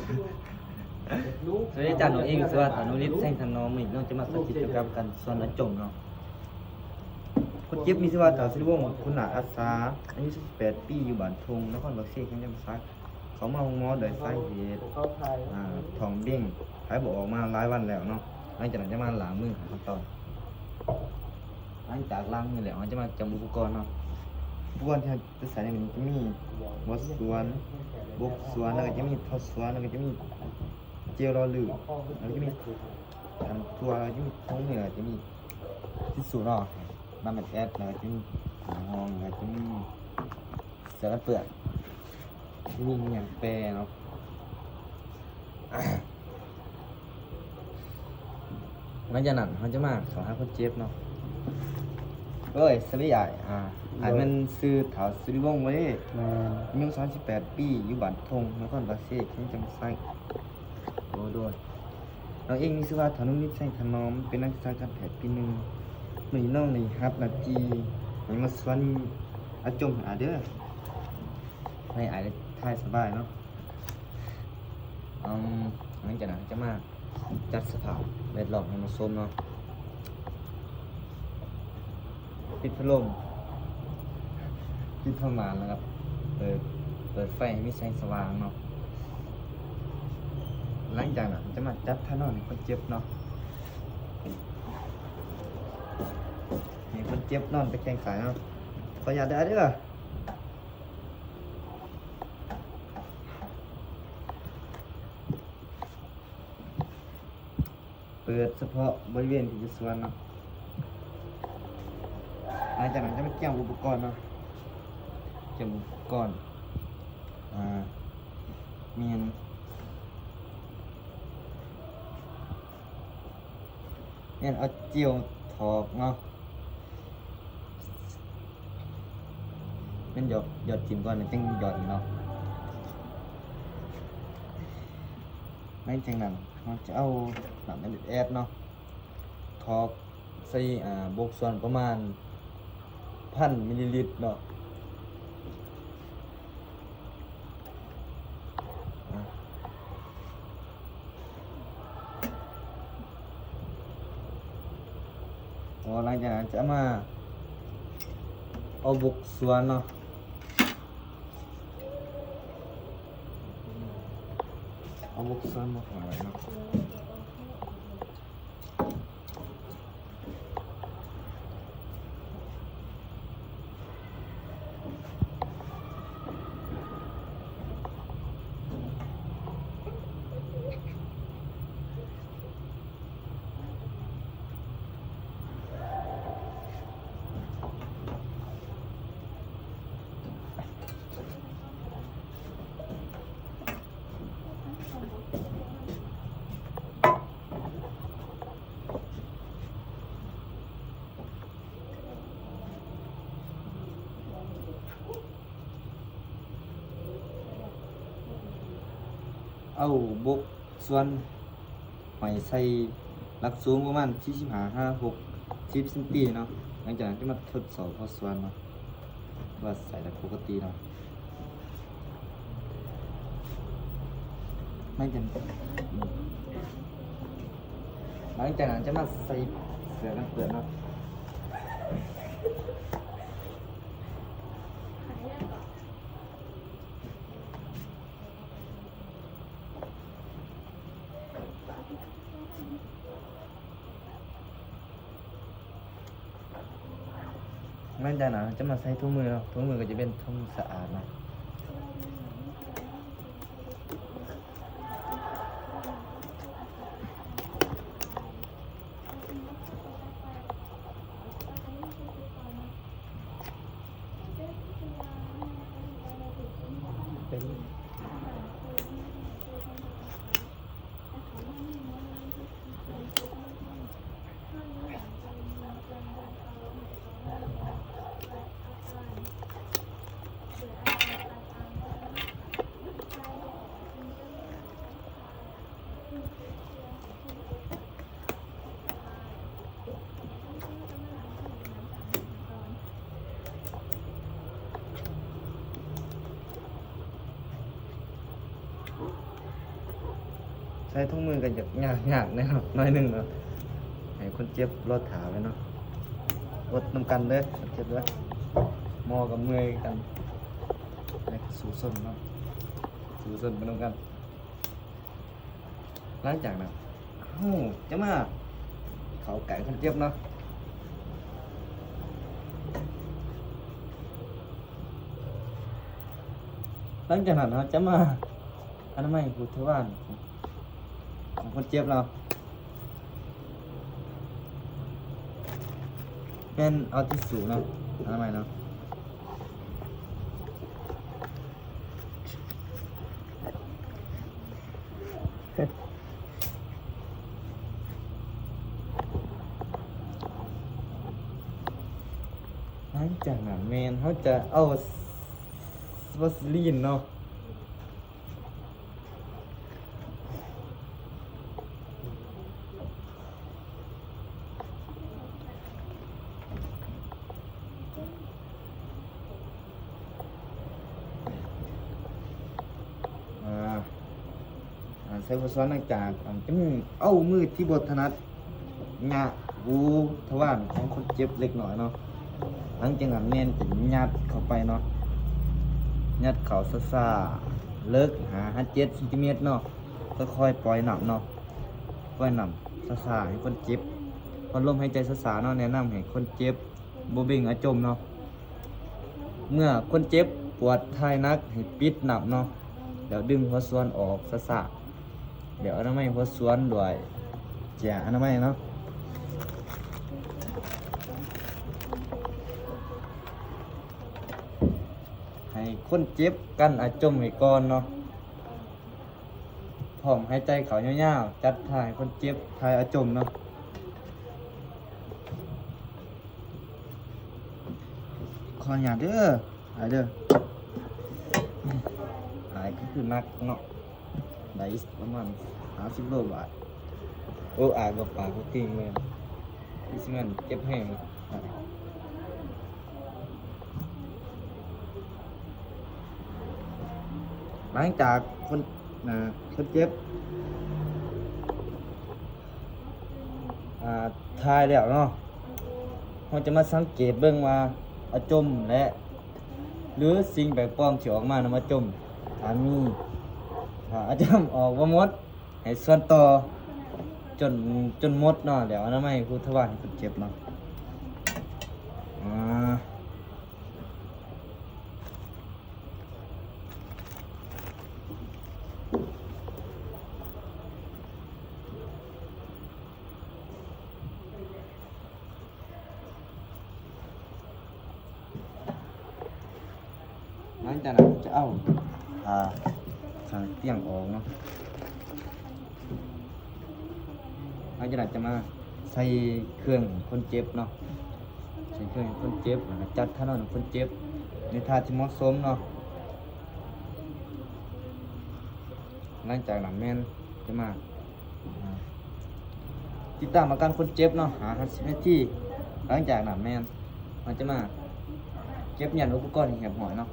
ສະຫວັດດີອາຈານ ນ້ອງເອງ ຊື່ວ່າ ອານຸລິດ ແສງທະນອມ. ມື້ນີ້ນ້ອງຈະມາສາທິດກ່ຽວກັບການສວນອາຈົ່ງເນາະ. ຄົນເຈັບມີຊື່ວ່າ ທ້າວ ສຸລິວົງ ຄຸນນາອາສາ ອາຍຸສີ່ສິບແປດປີ ຢູ່ບ້ານທົ່ງ ນະຄອນປາກເຊ ແຂວງຈຳປາສັກ. ເຂົ້າມາໂຮງໝໍດ້ວຍສາເຫດ ອາ ທ້ອງເບັ່ງ ຖ່າຍບໍ່ອອກມາຫຼາຍວັນແລ້ວເນາະ. ຫຼັງຈາກນັ້ນຈະມາລ້າງມືຂັ້ນຕອນ. ຫຼັງຈາກລ້າງມືແລ້ວ ເຮົາຈະມາກຽມອຸປະກອນເນາະ. ອຸປະກອນທີ່ເຮົາຈະໃຊ້ໃນມື້ນີ້ຈະມີ ບົກສວນ ບົກສວນ ແລ້ວກໍຈະມີທໍ່ສວນ ແລ້ວກໍຈະມີເຈວຫຼໍ່ລື່ນ ແລ້ວກໍຈະມີຂັນຕົວ ແລ້ວກໍຈະມີຖົງມື ແລ້ວກໍຈະມີທິດຊູເນາະ ນ້ຳແອດແອດ ແລ້ວກໍຈະມີຜ້າຫ້ອງ ແລ້ວກໍຈະມີເສື້ອກັນເປື້ອນ ມີຫຍັງແປເນາະ. ຫຼັງຈາກນັ້ນເຮົາຈະມາເຂົ້າຫາຄົນເຈັບເນາະ. ໂອ້ຍ ສະຫວັດດີອ້າຍ. ອາ ອ້າຍແມ່ນຊື່ທ້າວ ສຸລິວົງ ບໍ່ເດ? ແມ່ນ. ອາຍຸສາມສິບແປດປີ ຢູ່ບ້ານທົ່ງ ນະຄອນປາກເຊ ແຂວງຈຳປາສັກ. ໂອ້ ໂດຍ. ນ້ອງເອງມີຊື່ວ່າ ທະນຸນິດ ແສງຖະໜອມ ເປັນນັກສຶກສາການແພດປີໜຶ່ງ. ມື້ນີ້ນ້ອງໄດ້ຮັບໜ້າທີ່ໃຫ້ມາສວນອາຈົ່ງໃຫ້ອ້າຍເດີ ໃຫ້ອ້າຍໄດ້ຖ່າຍສະບາຍເນາະ. ອືມ ຫຼັງຈາກນັ້ນຈະມາຈັດສະພາບແວດລ້ອມໃຫ້ເໝາະສົມເນາະ. ປິດພັດລົມ ປິດຜ້າມ່ານ ແລ້ວກໍເປີດ ເປີດໄຟໃຫ້ມີແສງສະຫວ່າງເນາະ. ຫຼັງຈາກນັ້ນຈະມາຈັດທ່ານອນໃຫ້ຄົນເຈັບເນາະ. ໃຫ້ຄົນເຈັບນອນຕະແຄງຊ້າຍເນາະ. ຂໍອະນຸຍາດເດີ ເດີ. ເປີດສະເພາະບໍລິເວນທີ່ຈະສວນເນາະ. ຫຼັງຈາກນັ້ນຈະມາກຽມອຸປະກອນເນາະ. ກຽມອຸປະກອນ ອາ ແມ່ນ ແມ່ນເອົາເຈວຖອກເນາະ. ແມ່ນຢອດ ຢອດຖິ້ມກ່ອນ ແລ້ວຈຶ່ງຢອດອີກເນາະ. ຫຼັງຈາກນັ້ນເຮົາຈະເອົານ້ຳແອດແອດເນາະ ຖອກໃສ່ ອາ ບົກສວນປະມານພັນມິນລີລິດເນາະ. ພໍຫຼັງຈາກນັ້ນຈະມາເອົາບົກສວນເນາະ ເອົາບົກສວນມາຂວາງໄວ້ເນາະ. ເອົາບົກສວນ ຫ້ອຍໃສ່ຫຼັກສູງປະມານສີ່ສິບຫ້າຫາຫົກສິບເຊັນຕີເນາະ. ຫຼັງຈາກນັ້ນຈະມາທົດສອບຫົວສ່ວນເນາະ ວ່າໃສ່ໄດ້ປົກກະຕິເນາະ. ຫຼັງຈາກ ຫຼັງຈາກນັ້ນຈະມາໃສ່ເສື້ອກັນເປື້ອນເນາະ. ຫຼັງຈາກນັ້ນຈະມາໃສ່ຖົງມືເນາະ, ຖົງມືກໍຈະເປັນຖົງມືສະອາດເນາະ. ເປັນ ເ ໃສ່ຖົງມືກໍຢາກຍາກໆແດ່ເນາະ ໜ້ອຍໜຶ່ງເນາະ. ໃຫ້ຄົນເຈັບລໍຖ້າໄວ້ເນາະ. ອົດນຳກັນເດີຄົນເຈັບເດີ. ໝໍກໍເມື່ອຍຄືກັນ ແຕ່ກໍສູ້ຊົນເນາະ ສູ້ຊົນໄປນຳກັນ. ຫຼັງຈາກນັ້ນ ເຮົາຈະມາເຂົ້າໃກ້ຄົນເຈັບເນາະ. ຫຼັງຈາກນັ້ນ ເຮົາຈະມາອະນາໄມຮູດທະວານຂອງຄົນເຈັບເນາະ. ແມ່ນເອົາທິຊູເນາະ ອະນາໄມເນາະ. ຫຼັງຈາກນັ້ນແມ່ນເຮົາຈະເອົາວາສະລີນເນາະ. ອາ ອາ ໃສ່ຫົວສ່ວນຫຼັງຈາກ ອາ ຈະມີເອົາມືທີ່ບໍ່ຖະໜັດ ຫຍາະຮູທະວານຂອງຄົນເຈັບເລັກນ້ອຍເນາະ. ຫຼັງຈາກນັ້ນແມ່ນຈະຍັດເຂົ້າໄປເນາະ ຍັດເຂົ້າຊ້າໆ ເລິກຫ້າຫາເຈັດເຊັນຕີແມັດເນາະ. ຄ່ອຍໆປ່ອຍນ້ຳເນາະ ປ່ອຍນ້ຳຊ້າໆໃຫ້ຄົນເຈັບ ຜ່ອນລົມຫາຍໃຈຊ້າໆເນາະ. ແນະນຳໃຫ້ຄົນເຈັບບໍ່ເບັ່ງອາຈົມເນາະ. ເມື່ອຄົນເຈັບປວດຖ່າຍໜັກໃຫ້ປິດນ້ຳເນາະ ແລ້ວດຶງຫົວສ່ວນອອກຊ້າໆ. ແລ້ວອະນາໄມຫົວສ່ວນດ້ວຍເຈ້ຍອະນາໄມເນາະ. ໃຫ້ຄົນເຈັບກັ້ນອາຈົມໄວ້ກ່ອນເນາະ. ພ້ອມຫາຍໃຈເຂົ້າຍາວໆ ຈັດທ່າໃຫ້ຄົນເຈັບຖ່າຍອາຈົມເນາະ. ຂໍອະນຸຍາດເດີ ອ້າຍເດີ. ອ້າຍກໍຄືໜັກເນາະ ໄດ້ປະມານຫ້າສິບໂລບາດ. ໂອ້ ອ້າຍບໍ່ປາກບໍ່ຕິງເລີຍ ຄືຊິແມ່ນເຈັບແຮງ. ຫຼັງຈາກຄົນ ອ່າ ຄົນເຈັບ ອ່າ ຖ່າຍແລ້ວເນາະ ເຮົາຈະມາສັງເກດເບິ່ງວ່າອາຈົມ ແລະ ຫຼືສິ່ງແປກປອມທີ່ອອກມານຳອາຈົມ. ຖ້າມີ ຖ້າອາຈົມອອກບໍ່ໝົດ ໃຫ້ສ່ວນຕໍ່ຈົນ ຈົນໝົດເນາະ ແລ້ວອະນາໄມຮູທະວານໃຫ້ຄົນເຈັບເນາະ. ອາ ຫຼັງຈາກນັ້ນຈະເອົາ ອ່າ ຂ້າງຕຽງອອກເນາະ. ຫຼັງຈາກນັ້ນຈະມາໃສ່ເຄື່ອງຄົນເຈັບເນາະ ໃສ່ເຄື່ອງຄົນເຈັບ ແລ້ວກໍຈັດທ່ານອນຄົນເຈັບໃນທ່າທີ່ເໝາະສົມເນາະ. ຫຼັງຈາກນັ້ນແມ່ນຈະມາ ອ່າ ຕິດຕາມອາການຄົນເຈັບເນາະ ຫ້າຫາສິບນາທີ. ຫຼັງຈາກນັ້ນແມ່ນເຮົາຈະມາເກັບມ້ຽນອຸປະກອນໃຫ້ຮຽບຮ້ອຍເນາ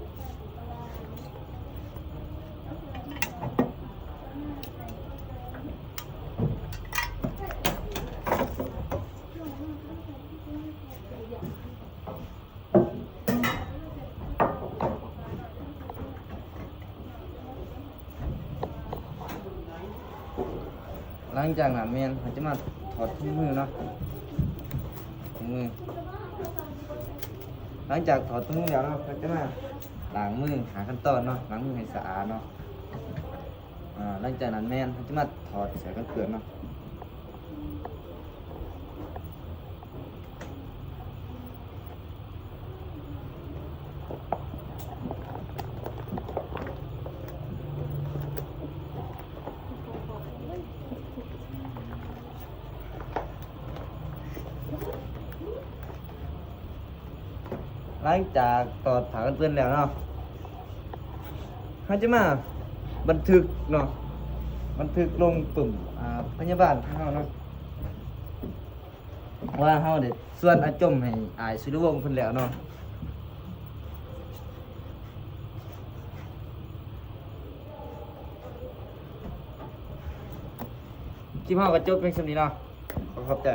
ະ. ຫຼັງຈາກນັ້ນແມ່ນເຮົາຈະມາຖອດຖົງມືເນາະ ຖົງມື. ຫຼັງຈາກຖອດຖົງມືແລ້ວເນາະ ເຮົາຈະມາລ້າງມື ຫ້າຂັ້ນຕອນເນາະ ລ້າງມືໃຫ້ສະອາດເນາະ. ອ່າ ຫຼັງຈາກນັ້ນແມ່ນເຮົາຈະມາຖອດເສື້ອກັນເປື້ອນເນາະ. ຫຼັງຈາກຖອດຜ້າກັນເປື້ອນແລ້ວເນາະ ເຮົາຈະມາບັນທຶກເນາະ ບັນທຶກລົງປຶ້ມ ອ່າ ພະຍາບານຂອງເຮົາເນາະ ວ່າເຮົາໄດ້ສ່ວນອາຈົມໃຫ້ອ້າຍສຸລິວົງເພິ່ນແລ້ວເນາະ. ຫຼັ ຄລິບເຮົາກໍຈົບພຽງສ່ຳນີ້ເນາະ. ຂໍຂອບໃຈ.